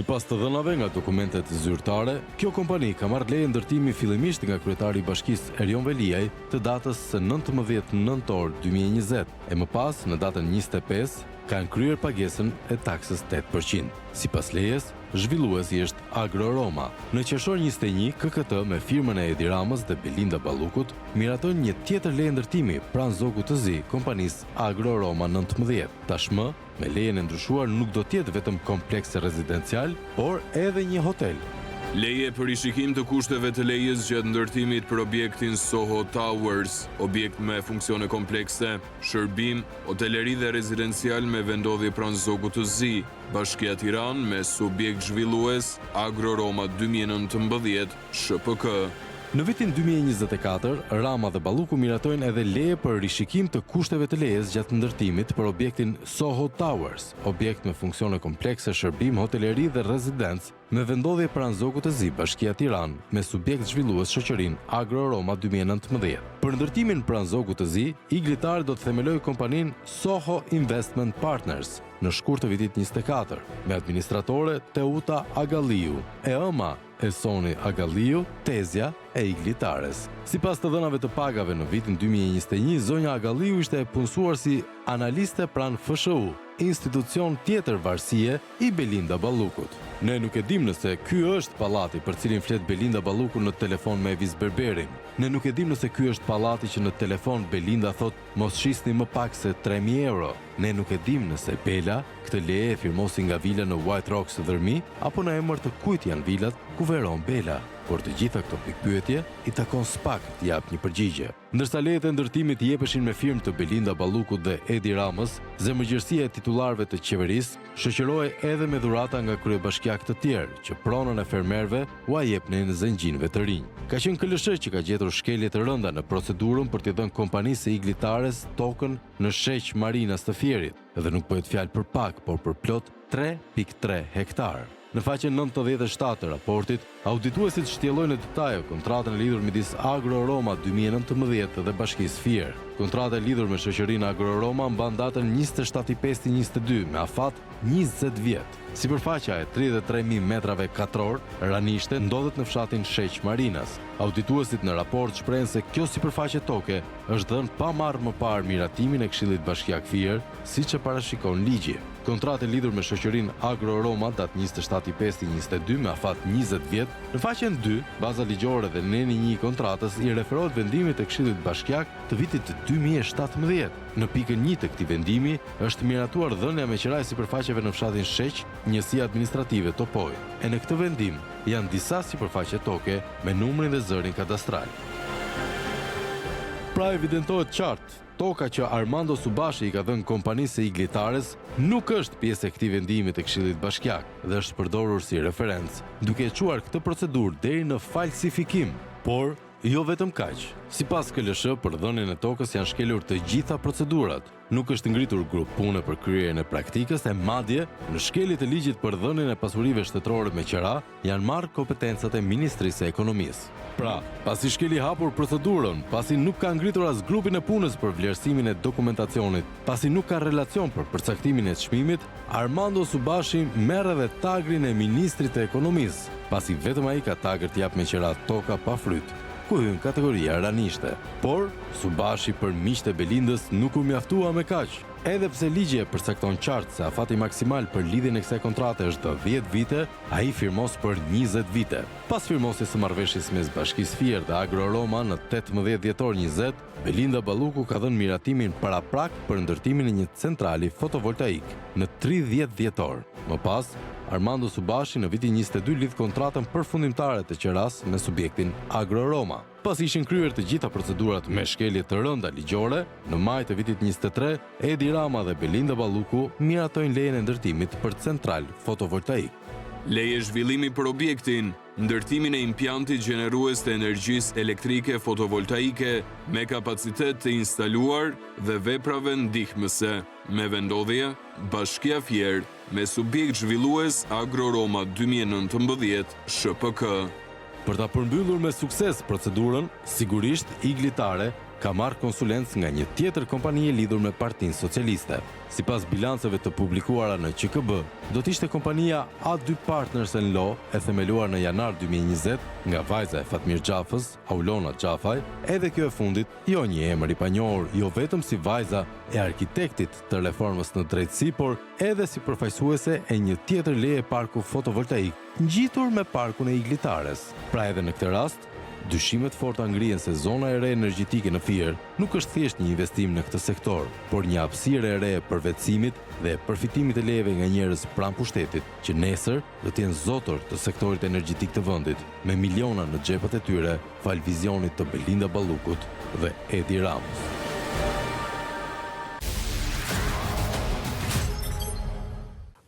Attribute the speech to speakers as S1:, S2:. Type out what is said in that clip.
S1: Sipas të dhënave nga dokumentet zyrtare, kjo kompani ka marrë leje ndërtimi fillimisht nga kryetari i bashkisë Erion Veliaj të datës së 19 nëntor 2020, e më pas në datën 25 kanë kryer pagesën e taksës 8%. Sipas lejes, zhvilluesi është Agro Roma. Në qershor 21, KKT me firmën e Edi Ramës dhe Belinda Ballukut miratojnë një tjetër leje ndërtimi pranë Zogut të Zi, kompanisë Agro Roma 19. Tashmë, me lejen e ndryshuar nuk do të jetë vetëm kompleks rezidencial, por edhe një hotel.
S2: Leje për rishikim të kushteve të lejes gjatë ndërtimit për objektin Soho Towers, objekt me funksione komplekse, shërbim, hoteleri dhe rezidencial me vendodhje pranë Zogut të Zi, Bashkia Tiranë me subjekt zhvillues Agro Roma 2019, SHPK.
S1: Në vitin 2024, Rama dhe Balluku miratojnë edhe leje për rishikim të kushteve të lejes gjatë ndërtimit për objektin Soho Towers, objekt me funksione komplekse, shërbim, hoteleri dhe rezidencë, me vendodhje pranë Zogut të Zi, Bashkia Tiranë, me subjekt zhvillues shoqërinë Agro Roma 2019. Për ndërtimin pranë Zogut të Zi, Igli Tare do të themelojë kompaninë Soho Investment Partners në shkurt të vitit 24, me administratore Teuta Agalliu, e ëma e Soni Agalliu, tezja e Igli Tares. Sipas të dhënave të pagave në vitin 2021, zonja Agalliu ishte e punësuar si analiste pranë FSHU, institucion tjetër varësie i Belinda Ballukut. Ne nuk e dim nëse ky është pallati për cilin flet Belinda Balluku në telefon me Evis Berberin. Ne nuk e dim nëse ky është pallati që në telefon Belinda thotë mos shisni më pak se 3000 euro. Ne nuk e dim nëse Bela këtë leje e firmosi nga vila në White Rocks Dhërmi apo në emër të kujt janë vilat ku veron Bela. Por të gjitha këto pikëpyetje i takon SPAK t'i japë një përgjigje. Ndërsa lejet e ndërtimit jepeshin me firmë të Belinda Ballukut dhe Edi Ramës, zemërgjerësia e titullarëve të qeverisë shoqërohej edhe me dhurata nga kryebashkiakë të tjerë, që pronën e fermerëve ua jepnin zengjinëve të rinj. Ka qenë KLSH që ka gjetur shkelje të rënda në procedurën për t'i dhënë kompanisë së Igli Tares tokën në Sheq Marinas të Fierit, dhe nuk bëhet fjalë për pak, por për plot 3.3 hektar. Në faqen 97 të raportit, audituesit shtjellojnë në detaje kontratën e lidhur midis Agro Roma 2019 dhe Bashkisë Fier. Kontrata e lidhur me shoqërinë Agro Roma mban datën 27.5.22 me afat 20 vjet. Sipërfaqja e 33.000 metrave katror ranishte ndodhet në fshatin Sheq Marinas. Audituesit në raport shprehen se kjo sipërfaqe toke është dhënë pa marrë më parë miratimin e Këshillit Bashkiak Fier, siç e parashikon ligji. Kontratë e lidhur me shoqërinë Agro Roma datë 27.5.22 me afat 20 vjet, në faqen 2, baza ligjore dhe neni 1 i kontratës i referohet vendimit të Këshillit Bashkiak të vitit 2017. Në pikën 1 të këtij vendimi është miratuar dhënia me qira e sipërfaqeve në fshatin Sheq, njësia administrative Topojë. E në këtë vendim janë disa sipërfaqe toke me numrin dhe zërin kadastral. Pra evidentohet qartë, toka që Armando Subashi i ka dhënë kompanisë së Igli Tares nuk është pjesë e këtij vendimi të Këshillit Bashkiak dhe është përdorur si referencë, duke e çuar këtë procedurë deri në falsifikim. Por, jo vetëm kaq. Sipas KLSH, për dhënien e tokës janë shkelur të gjitha procedurat. Nuk është ngritur grup pune për kryerjen e praktikës e madje, në shkelje të ligjit për dhënien e pasurive shtetërore me qera, janë marrë kompetencat e Ministrisë së Ekonomisë. Pra, pasi shkeli hapur procedurën, pasi nuk ka ngritur as grupin e punës për vlerësimin e dokumentacionit, pasi nuk ka relacion për përcaktimin e çmimit, Armando Subashi merr edhe tagrin e Ministrit të Ekonomisë, pasi vetëm ai ka tagër të japë me qera toka pa fryt, ku hyn kategoria ranishte. Por, Subashi për miqtë e Belindës nuk u mjaftua me kaq. Edhe pse ligji e përcakton qartë se afati maksimal për lidhjen e kësaj kontrate është 10 vite, ai firmos për 20 vite. Pas firmosjes së marrëveshjes mes Bashkisë Fier dhe Agro Roma në 18 dhjetor 20, Belinda Balluku ka dhënë miratimin paraprak për ndërtimin e një centrali fotovoltaik në 30 dhjetor. Më pas, Armando Subashi në vitin 22 lidh kontratën përfundimtare të qerasë me subjektin Agro Roma. Pasi ishin kryer të gjitha procedurat me shkelje të rënda ligjore, në maj të vitit 23, Edi Rama dhe Belinda Balluku miratojnë lejen e ndërtimit për central fotovoltaik.
S2: Leje zhvillimi për objektin, ndërtimin e impiantit gjenerues të energjisë elektrike fotovoltaike me kapacitet të instaluar dhe veprave ndihmëse, me vendodhje, Bashkia Fier, me subjekt zhvillues Agro Roma 2019, SHPK.
S1: Për ta përmbyllur me sukses procedurën, sigurisht Igli Tare. ka marrë konsulencë nga një tjetër kompani e lidhur me Partinë Socialiste. Sipas bilanceve të publikuara në QKB, do të ishte kompania A2 Partners and Law e themeluar në janar 2020 nga vajza e Fatmir Xhafës, Aulona Xhafaj, edhe kjo e fundit jo një emër i panjohur jo vetëm si vajza e arkitektit të reformës në drejtësi, por edhe si përfaqësuese e një tjetër leje parku fotovoltaik ngjitur me parkun e Igli Tares. Pra edhe në këtë rast, dyshime të forta ngrihen se zona e re energjetike në Fier nuk është thjesht një investim në këtë sektor, por një hapësirë e re e përvetësimit dhe e përfitimit të lejeve nga njerëz pranë pushtetit, që nesër do të jenë zotër të sektorit energjetik të vendit, me miliona në xhepat e tyre falë vizionit të Belinda Ballukut dhe Edi Ramës.